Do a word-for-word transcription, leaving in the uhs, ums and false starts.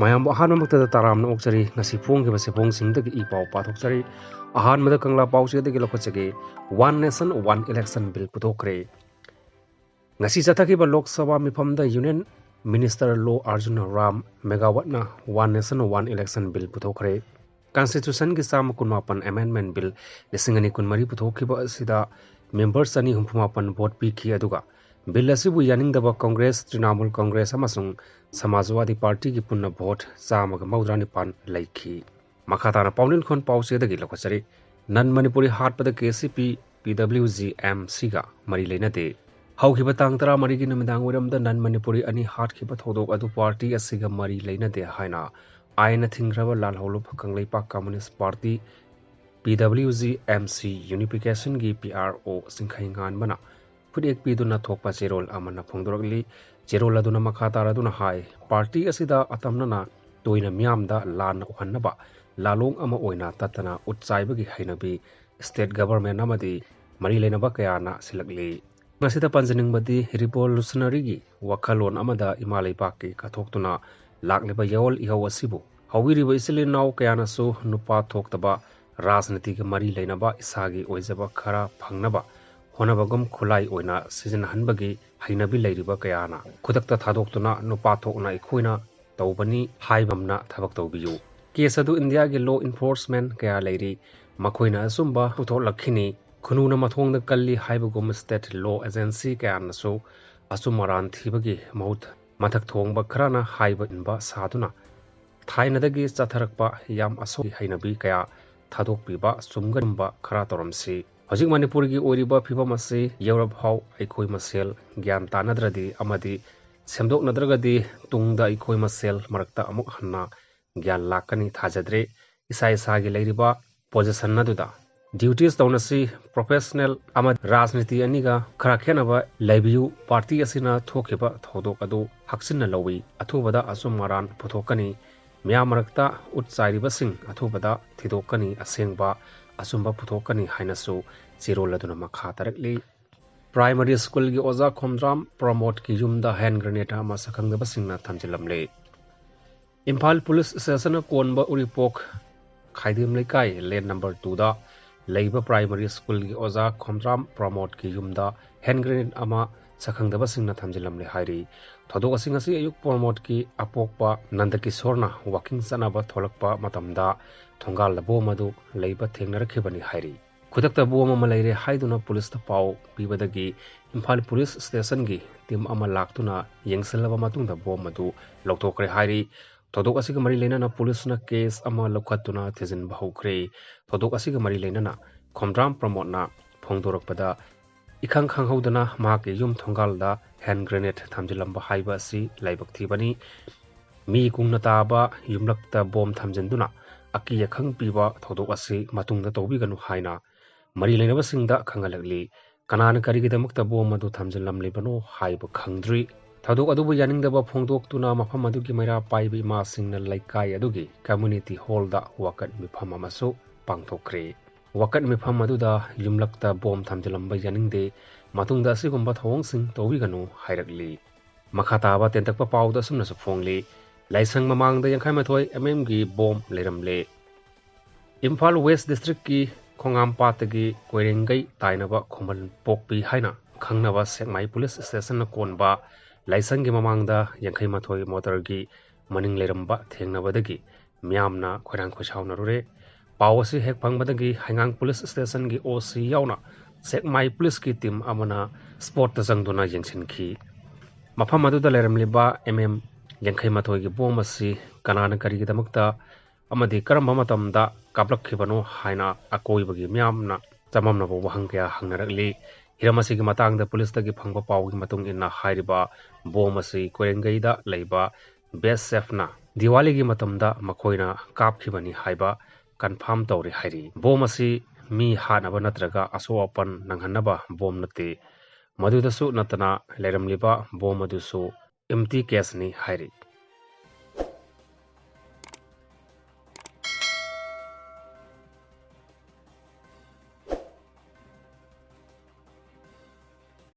ꯃꯌꯥꯝꯕꯨ ꯑꯍꯥꯟꯕꯃꯛꯇꯗ ꯇꯔꯥꯝꯅ ꯑꯣꯛꯆꯔꯤ꯫ ꯉꯁꯤ ꯐꯣꯡꯈꯤꯕ ꯆꯦꯐꯣꯡꯁꯤꯡꯗꯒꯤ ꯏ ꯄꯥꯎ ꯄꯥꯊꯣꯛꯆꯔꯤ꯫ ꯑꯍꯥꯟꯕꯗ ꯀꯪꯂꯥ ꯄꯥꯎꯆꯦꯗꯒꯤ ꯂꯧꯈꯠꯆꯒꯦ꯫ One Nation One Election Bill ꯄꯨꯊꯣꯛꯈ꯭ꯔꯦ꯫ ꯉꯁꯤ ꯆꯠꯊꯈꯤꯕ Lok Sabha ꯃꯤꯐꯝꯗ Union Minister Lo Arjun Ram Meghawat ꯅ One Nation One Election Bill ꯄꯨꯊꯣꯛꯈ꯭ꯔꯦ꯫ Constitution ꯒꯤ ꯆꯥꯝꯃ ꯀꯨꯟꯃꯥꯄꯟ Amendment Bill ꯂꯤꯁꯤꯡ ꯑꯅꯤ ꯀꯨꯟꯃꯔꯤ ꯄꯨꯊꯣꯛꯈꯤꯕ ꯑꯁꯤꯗ member ꯆꯅꯤ ꯍꯨꯝꯐꯨ ꯃꯥꯄꯟ vote ꯄꯤꯈꯤ, ꯑꯗꯨꯒ bill ꯑꯁꯤꯕꯨ ꯌꯥꯅꯤꯡꯗꯕ Congress, Trinamool Congress ꯑꯃꯁꯨꯡ Samajwadi Party ꯒꯤ ꯄꯨꯟꯅ vote ꯆꯥꯝꯃꯒ ꯃꯧꯗ꯭ꯔꯥ ꯅꯤꯄꯥꯟ ꯂꯩꯈꯤ꯫ ꯃꯈꯥ ꯇꯥꯅ ꯄꯥꯎꯅꯤꯡꯈꯣꯟ ꯄꯥꯎꯆꯦꯗꯒꯤ ꯂꯧꯈꯠꯆꯔꯤ꯫ Non Manipuri ꯍꯥꯠꯄꯗ KCP, PWG, MCꯒ ꯃꯔꯤ ꯂꯩꯅꯗꯦ꯫ ꯍꯧꯈꯤꯕ ꯇꯥꯡ ꯇꯔꯥꯃꯔꯤꯒꯤ ꯅꯨꯃꯤꯗꯥꯡ ꯋꯥꯏꯔꯝꯗ non Manipuri ꯑꯅꯤ ꯍꯥꯠꯈꯤꯕ ꯊꯧꯗꯣꯛ ꯑꯗꯨ party ꯑꯁꯤꯒ ꯃꯔꯤ ꯂꯩꯅꯗꯦ ꯍꯥꯏꯅ ꯑꯥꯏꯟꯅ ꯊꯤꯡꯈ꯭ꯔꯕ ꯂꯥꯜꯍꯧꯂꯨꯞ Kangleipak Communist Party, PWG, MC Unificationꯒꯤ PRO ꯆꯤꯡꯈꯩ ꯉꯥꯟꯕꯅ ꯈꯨꯠꯌꯦꯛ ꯄꯤꯗꯨꯅ ꯊꯣꯛꯄ ꯆꯦꯔꯣꯜ ꯑꯃꯅ ꯐꯣꯡꯗꯣꯔꯛꯂꯤ꯫ ꯆꯦꯔꯣꯜ ꯑꯗꯨꯅ ꯃꯈꯥ ꯇꯥꯔꯗꯨꯅ ꯍꯥꯏ, party ꯑꯁꯤꯗ ꯑꯇꯝꯅꯅ ꯇꯣꯏꯅ ꯃꯤꯌꯥꯝꯗ ꯂꯥꯟꯅ ꯎꯍꯟꯅꯕ ꯂꯥꯂꯣꯡ ꯑꯃ ꯑꯣꯏꯅ ꯇꯠꯇꯅ ꯎꯠ ꯆꯥꯏꯕꯒꯤ ꯍꯩꯅꯕꯤ state government ꯑꯃꯗꯤ ꯃꯔꯤ ꯂꯩꯅꯕ ꯀꯌꯥꯅ ꯁꯤꯜꯂꯛꯂꯤ꯫ ꯃꯁꯤꯗ ꯄꯟꯖꯅꯤꯡꯕꯗꯤ revolutionaryꯒꯤ ꯋꯥꯈꯜꯂꯣꯟ ꯑꯃꯗ ꯏꯃꯥ ꯂꯩꯕꯥꯛꯀꯤ ꯀꯠꯊꯣꯛꯇꯨꯅ ꯂꯥꯛꯂꯤꯕ ꯌꯥꯑꯣꯜ ꯏꯍꯧ ꯑꯁꯤꯕꯨ ꯍꯧꯕꯤꯔꯤꯕ ꯏꯆꯤꯜ ꯏꯅꯥꯎ ꯀꯌꯥꯅꯁꯨ ꯅꯨꯄꯥ ꯊꯣꯛꯇꯕ ꯔꯥꯖꯅꯤꯇꯤꯒ ꯃꯔꯤ ꯂꯩꯅꯕ ꯏꯁꯥꯒꯤ ꯑꯣꯏꯖꯕ ꯈꯔ ꯐꯪꯅꯕ ꯍꯣꯠꯅꯕꯒꯨꯝ ꯈꯨꯠꯂꯥꯏ ꯑꯣꯏꯅ ꯁꯤꯖꯤꯟꯅꯍꯟꯕꯒꯤ ꯍꯩꯅꯕꯤ ꯂꯩꯔꯤꯕ ꯀꯌꯥꯅ ꯈꯨꯗꯛꯇ ꯊꯥꯗꯣꯛꯇꯨꯅ ꯅꯨꯄꯥ ꯊꯣꯛꯅ ꯑꯩꯈꯣꯏꯅ ꯇꯧꯕꯅꯤ ꯍꯥꯏꯕ ꯉꯝꯅ ꯊꯕꯛ ꯇꯧꯕꯤꯌꯨ꯫ Case ꯑꯗꯨ ꯏꯟꯗꯤꯌꯥꯒꯤ law enforcement ꯀꯌꯥ ꯂꯩꯔꯤ, ꯃꯈꯣꯏꯅ ꯑꯆꯨꯝꯕ ꯄꯨꯊꯣꯛꯂꯛꯈꯤꯅꯤ꯫ ꯈꯨꯅꯨꯅ ꯃꯊꯣꯡꯗ ꯀꯜꯂꯤ ꯍꯥꯏꯕꯒꯨꯝ state law agency ꯀꯌꯥꯅꯁꯨ ꯑꯆꯨꯝ ꯑꯔꯥꯟ ꯊꯤꯕꯒꯤ ꯃꯍꯨꯠ ꯃꯊꯛ ꯊꯣꯡꯕ ꯈꯔꯅ ꯍꯥꯏꯕ ꯏꯟꯕ ꯁꯥꯗꯨꯅ ꯊꯥꯏꯅꯗꯒꯤ ꯆꯠꯊꯔꯛꯄ ꯌꯥꯝ ꯑꯁꯣꯏ ꯍꯩꯅꯕꯤ ꯀꯌꯥ ꯊꯥꯗꯣꯛꯄꯤꯕ ꯆꯨꯝꯒꯅꯨꯝꯕ ꯈꯔ ꯇꯧꯔꯝꯁꯤ꯫ ꯍꯧꯖꯤꯛ ꯃꯅꯤꯄꯨꯔꯒꯤ ꯑꯣꯏꯔꯤꯕ ꯐꯤꯕꯝ ꯑꯁꯤ ꯌꯧꯔꯛꯐꯥꯎ ꯑꯩꯈꯣꯏ ꯃꯁꯦꯜ ꯒ꯭ꯌꯥꯟ ꯇꯥꯅꯗ꯭ꯔꯗꯤ ꯑꯃꯗꯤ ꯁꯦꯝꯗꯣꯛꯅꯗ꯭ꯔꯒꯗꯤ ꯇꯨꯡꯗ ꯑꯩꯈꯣꯏ ꯃꯁꯦꯜ ꯃꯔꯛꯇ ꯑꯃꯨꯛ ꯍꯟꯅ ꯒ꯭ꯌꯥꯟ ꯂꯥꯛꯀꯅꯤ ꯊꯥꯖꯗ꯭ꯔꯦ꯫ ꯏꯁꯥ ꯏꯁꯥꯒꯤ ꯂꯩꯔꯤꯕ position ꯑꯗꯨꯗ duties ꯇꯧꯅꯁꯤ꯫ Professional ꯑꯃꯗꯤ ꯔꯥꯖꯅꯤꯇꯤ ꯑꯅꯤꯒ ꯈꯔ ꯈꯦꯠꯅꯕ ꯂꯩꯕꯤꯌꯨ꯫ Party ꯑꯁꯤꯅ ꯊꯣꯛꯈꯤꯕ ꯊꯧꯗꯣꯛ ꯑꯗꯨ ꯍꯛꯆꯤꯟꯅ ꯂꯧꯏ꯫ ꯑꯊꯨꯕꯗ ꯑꯆꯨꯝ ꯑꯔꯥꯟ ꯄꯨꯊꯣꯛꯀꯅꯤ꯫ ꯃꯤꯌꯥꯝ ꯃꯔꯛꯇ ꯎꯠ ꯆꯥꯏꯔꯤꯕꯁꯤꯡ ꯑꯊꯨꯕꯗ ꯊꯤꯗꯣꯛꯀꯅꯤ꯫ ꯑꯁꯦꯡꯕ ꯑꯆꯨꯝꯕ ꯄꯨꯊꯣꯛꯀꯅꯤ ꯍꯥꯏꯅꯁꯨ ꯆꯦꯔꯣꯜ ꯑꯗꯨꯅ ꯃꯈꯥ ꯇꯥꯔꯛꯂꯤ꯫ Primary schoolꯒꯤ ꯑꯣꯖꯥ ꯈꯣꯝꯗ꯭ꯔꯥꯝ ꯄ꯭ꯔꯃꯣꯗꯀꯤ ꯌꯨꯝꯗ hand grenade ꯑꯃ ꯁꯛꯈꯪꯗꯕꯁꯤꯡꯅ ꯊꯝꯖꯤꯜꯂꯝꯂꯦ꯫ ꯏꯝꯐꯥꯜ ꯄꯨꯂꯤꯁ ꯁ꯭ꯇꯦꯁꯟꯅ ꯀꯣꯟꯕ ꯎꯔꯤꯄꯣꯛ ꯈꯥꯏꯗꯦꯝ ꯂꯩꯀꯥꯏ ꯂꯦꯟ ꯅꯝꯕꯔ ꯇꯨꯗ ꯂꯩꯕ ꯄ꯭ꯔꯥꯏꯃꯔꯤ ꯁ꯭ꯀꯨꯜꯒꯤ ꯑꯣꯖꯥ ꯈꯣꯝꯗ꯭ꯔꯥꯝ ꯄ꯭ꯔꯃꯣꯗꯀꯤ ꯌꯨꯝꯗ ꯍꯦꯟ ꯒ꯭ꯔꯦꯅꯦꯗ ꯑꯃ ꯁꯛꯈꯪꯗꯕꯁꯤꯡꯅ ꯊꯝꯖꯤꯜꯂꯝꯂꯦ ꯍꯥꯏꯔꯤ꯫ ꯊꯧꯗꯣꯛ ꯑꯁꯤ ꯉꯁꯤ ꯑꯌꯨꯛ ꯄ꯭ꯔꯃꯣꯗꯀꯤ ꯑꯄꯣꯛꯄ ꯅꯟꯗꯀꯤꯁꯣꯔꯅ ꯋꯥꯀꯤꯡ ꯆꯠꯅꯕ ꯊꯣꯛꯂꯛꯄ ꯃꯇꯝꯗ ꯊꯣꯡꯒꯥꯜꯗ ꯕꯣꯝ ꯑꯗꯨ ꯂꯩꯕ ꯊꯦꯡꯅꯔꯛꯈꯤꯕꯅꯤ ꯍꯥꯏꯔꯤ꯫ ꯈꯨꯗꯛꯇ ꯕꯣꯝ ꯑꯃ ꯂꯩꯔꯦ ꯍꯥꯏꯗꯨꯅ ꯄꯨꯂꯤꯁꯇ ꯄꯥꯎ ꯄꯤꯕꯗꯒꯤ ꯏꯝꯐꯥꯜ ꯄꯨꯂꯤꯁ ꯁ꯭ꯇꯦꯁꯟꯒꯤ ꯇꯤꯝ ꯑꯃ ꯂꯥꯛꯇꯨꯅ ꯌꯦꯡꯁꯤꯜꯂꯕ ꯃꯇꯨꯡꯗ ꯕꯣꯝ ꯑꯗꯨ ꯂꯧꯊꯣꯛꯈ꯭ꯔꯦ ꯍꯥꯏꯔꯤ꯫ ꯊꯧꯗꯣꯛ ꯑꯁꯤꯒ ꯃꯔꯤ ꯂꯩꯅꯅ ꯄꯨꯂꯤꯁꯅ ꯀꯦꯁ ꯑꯃ ꯂꯧꯈꯠꯇꯨꯅ ꯊꯤꯖꯤꯟꯕ ꯍꯧꯈ꯭ꯔꯦ꯫ ꯊꯧꯗꯣꯛ ꯑꯁꯤꯒ ꯃꯔꯤ ꯂꯩꯅꯅ ꯈꯣꯝꯗ꯭ꯔꯥꯝ ꯄ꯭ꯔꯃꯣꯗꯅ ꯐꯣꯡꯗꯣꯔꯛꯄꯗ, ꯏꯈꯪ ꯈꯪꯍꯧꯗꯅ ꯃꯍꯥꯛꯀꯤ ꯌꯨꯝ ꯊꯣꯡꯒꯥꯜꯗ ꯍꯦꯟ ꯒ꯭ꯔꯦꯅꯦꯗ ꯊꯝꯖꯤꯜꯂꯝꯕ ꯍꯥꯏꯕ ꯑꯁꯤ ꯂꯥꯏꯕꯛ ꯊꯤꯕꯅꯤ꯫ ꯃꯤ ꯀꯨꯡꯅ ꯇꯥꯕ ꯌꯨꯝꯂꯛꯇ ꯕꯣꯝ ꯊꯝꯖꯤꯟꯗꯨꯅ ꯑꯀꯤ ꯑꯈꯪ ꯄꯤꯕ ꯊꯧꯗꯣꯛ ꯑꯁꯤ ꯃꯇꯨꯡꯗ ꯇꯧꯕꯤꯒꯅꯨ ꯍꯥꯏꯅ ꯃꯔꯤ ꯂꯩꯅꯕꯁꯤꯡꯗ ꯈꯪꯍꯜꯂꯛꯂꯤ꯫ ꯀꯅꯥꯅ ꯀꯔꯤꯒꯤꯗꯃꯛꯇ ꯕꯣꯝ ꯑꯗꯨ ꯊꯝꯖꯤꯜꯂꯝꯂꯤꯕꯅꯣ ꯍꯥꯏꯕ ꯈꯪꯗ꯭ꯔꯤ꯫ ꯊꯧꯗꯣꯛ ꯑꯗꯨꯕꯨ ꯌꯥꯅꯤꯡꯗꯕ ꯐꯣꯡꯗꯣꯛꯇꯨꯅ ꯃꯐꯝ ꯑꯗꯨꯒꯤ ꯃꯩꯔꯥ ꯄꯥꯏꯕ ꯏꯃꯥꯁꯤꯡꯅ ꯂꯩꯀꯥꯏ ꯑꯗꯨꯒꯤ ꯀꯝꯃ꯭ꯌꯨꯅꯤꯇꯤ ꯍꯣꯜꯗ ꯋꯥꯀꯠ ꯃꯤꯐꯝ ꯑꯃꯁꯨ ꯄꯥꯡꯊꯣꯛꯈ꯭ꯔꯦ꯫ ꯋꯥꯀꯠ ꯃꯤꯐꯝ ꯑꯗꯨꯗ ꯌꯨꯝꯂꯛꯇ ꯕꯣꯝ ꯊꯝꯖꯤꯜꯂꯝꯕ ꯌꯥꯅꯤꯡꯗꯦ, ꯃꯇꯨꯡꯗ ꯑꯁꯤꯒꯨꯝꯕ ꯊꯧꯑꯣꯡꯁꯤꯡ ꯇꯧꯕꯤꯒꯅꯨ ꯍꯥꯏꯔꯛꯂꯤ꯫ ꯃꯈꯥ ꯇꯥꯕ ꯇꯦꯟꯇꯛꯄ ꯄꯥꯎꯗ ꯑꯁꯨꯝꯅꯁꯨ ꯐꯣꯡꯂꯤ, ꯂꯥꯏꯁꯪ ꯃꯃꯥꯡꯗ ꯌꯥꯡꯈꯩ ꯃꯥꯊꯣꯏ ꯑꯦꯝ ꯑꯦꯝꯒꯤ ꯕꯣꯝ ꯂꯩꯔꯝꯂꯦ꯫ ꯏꯝꯐꯥꯜ ꯋꯦꯁ ꯗꯤꯁꯇ꯭ꯔꯤꯛꯀꯤ ꯈꯣꯡꯉꯥꯝꯄꯥꯠꯇꯒꯤ ꯀꯣꯏꯔꯦꯡꯒꯩ ꯇꯥꯏꯅꯕ ꯈꯨꯃꯟ ꯄꯣꯛꯄꯤ ꯍꯥꯏꯅ ꯈꯪꯅꯕ ꯁꯦꯛꯃꯥꯏ ꯄꯨꯂꯤꯁ ꯁ꯭ꯇꯦꯁꯟꯅ ꯀꯣꯟꯕ ꯂꯥꯏꯁꯪꯒꯤ ꯃꯃꯥꯡꯗ ꯌꯥꯡꯈꯩ ꯃꯥꯊꯣꯏ ꯃꯣꯇꯔꯒꯤ ꯃꯅꯤꯡ ꯂꯩꯔꯝꯕ ꯊꯦꯡꯅꯕꯗꯒꯤ ꯃꯤꯌꯥꯝꯅ ꯈꯣꯏꯔꯥꯡ ꯈꯣꯏꯁꯥꯎꯅꯔꯨꯔꯦ꯫ ꯄꯥꯎ ꯑꯁꯤ ꯍꯦꯛ ꯐꯪꯕꯗꯒꯤ ꯍꯩꯉꯥꯡ ꯄꯨꯂꯤꯁ ꯁ꯭ꯇꯦꯁꯟꯒꯤ ꯑꯣ ꯁꯤ ꯌꯥꯎꯅ ꯁꯦꯛꯃꯥꯏ ꯄꯨꯂꯤꯁꯀꯤ ꯇꯤꯝ ꯑꯃꯅ ꯁ꯭ꯄꯣꯠꯇ ꯆꯪꯗꯨꯅ ꯌꯦꯡꯁꯤꯟꯈꯤ꯫ ꯃꯐꯝ ꯑꯗꯨꯗ ꯂꯩꯔꯝꯂꯤꯕ ꯑꯦꯝ ꯑꯦꯝ ꯌꯥꯡꯈꯩ ꯃꯥꯊꯣꯏꯒꯤ ꯕꯣꯝ ꯑꯁꯤ ꯀꯅꯥꯅ ꯀꯔꯤꯒꯤꯗꯃꯛꯇ ꯑꯃꯗꯤ ꯀꯔꯝꯕ ꯃꯇꯝꯗ ꯀꯥꯞꯂꯛꯈꯤꯕꯅꯣ ꯍꯥꯏꯅ ꯑꯀꯣꯏꯕꯒꯤ ꯃꯤꯌꯥꯝꯅ ꯆꯃꯝꯅꯕ ꯋꯥꯍꯪ ꯀꯌꯥ ꯍꯪꯅꯔꯛꯂꯤ꯫ ꯍꯤꯔꯝ ꯑꯁꯤꯒꯤ ꯃꯇꯥꯡꯗ ꯄꯨꯂꯤꯁꯇꯒꯤ ꯐꯪꯕ ꯄꯥꯎꯒꯤ ꯃꯇꯨꯡ ꯏꯟꯅ ꯍꯥꯏꯔꯤꯕ ꯕꯣꯝ ꯑꯁꯤ ꯀꯣꯏꯔꯦꯡꯒꯩꯗ ꯂꯩꯕ ꯕꯤ ꯑꯦꯁ ꯑꯦꯐꯅ ꯗꯤꯋꯥꯂꯤꯒꯤ ꯃꯇꯝꯗ ꯃꯈꯣꯏꯅ ꯀꯥꯞꯈꯤꯕꯅꯤ ꯍꯥꯏꯕ ꯀꯟꯐꯥꯔꯝ ꯇꯧꯔꯦ ꯍꯥꯏꯔꯤ꯫ ꯕꯣꯝ ꯑꯁꯤ ꯃꯤ ꯍꯥꯠꯅꯕ ꯅꯠꯇ꯭ꯔꯒ ꯑꯁꯣꯛ ꯑꯄꯟ ꯅꯪꯍꯟꯅꯕ ꯕꯣꯝ ꯅꯠꯇꯦ꯫ ꯃꯗꯨꯗꯁꯨ ꯅꯠꯇꯅ ꯂꯩꯔꯝꯂꯤꯕ ꯕꯣꯝ ꯑꯗꯨꯁꯨ ꯏꯝꯇꯤ ꯀꯦꯁꯅꯤ ꯍꯥꯏꯔꯤ꯫